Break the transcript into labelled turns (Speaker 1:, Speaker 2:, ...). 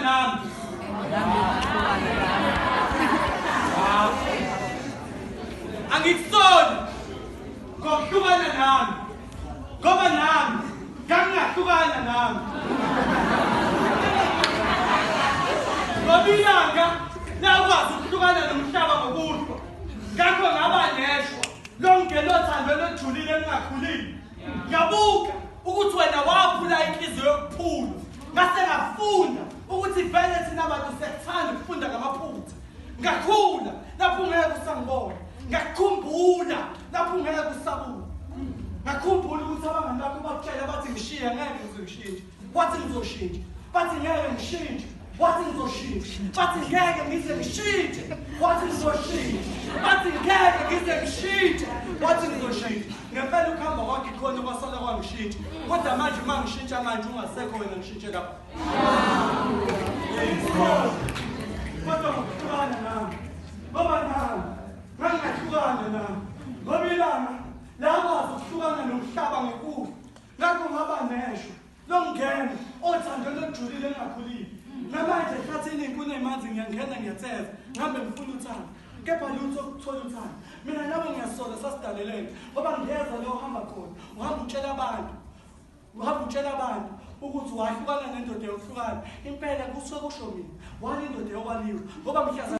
Speaker 1: nami. Angikusoli ngokuhlukana nami ngoba nami ngangingahlukana nami. Ngoba ilanga lakwazi ukuhlukana nomhlaba ngokuhlwa. Ngakho ngaba neshwa lonke lothando olujulile engingakhulile. Ngabuka ukuthi wena waphula inhliziyo yokuphula. Ngase ngafunda ukuthi vele thina bantu siyakuthanda ukufunda ngamaphutha. Ngakhula lapho ungeke usangibona. Ngakukhumbula lapho ungeke usabuka. Ngakhumbula ukuthi abangani bakho bakutshela bathi ngishiye ngeke ngize ngishintshe. Wathi ngizoshintsha. Bathi ngeke ngishintshe. Wathi ngizoshintsha. Bathi ngeke ngize ngishintshe. Wathi ngizoshintsha. Bathi ngeke ngize ngishintshe. Wathi ngizoshintsha. Ngempela ukuhamba kwakhe khona kwasala kwangishintsha. Kodwa manje uma ngishintsha manje ungasekho wena ngishintshe lapho. Kodwa ngokuhlukana nami. Ngoba nami ngangingahlukana nami. Ngoba ilanga lakwazi ukuhlukana nomhlaba ngekufa. Ngakho ngaba neshwa longena othandweni olujulile engakhulile. Namanje ehlathini inkuni emanzi ngiyangena ngiyatheza ngihambe ngifuna uthando. Kepha lutho ukuthola uthando. Mina nabo ngiyasola sasidalelene ngoba ngiyeza lo uhamba khona uhamba utshela abantu uhamba utshela abantu ukuthi wahlukana nendoda yokuhlukana impela kusuke kusho mina wala indoda yokwaliwa ngoba mhlaza.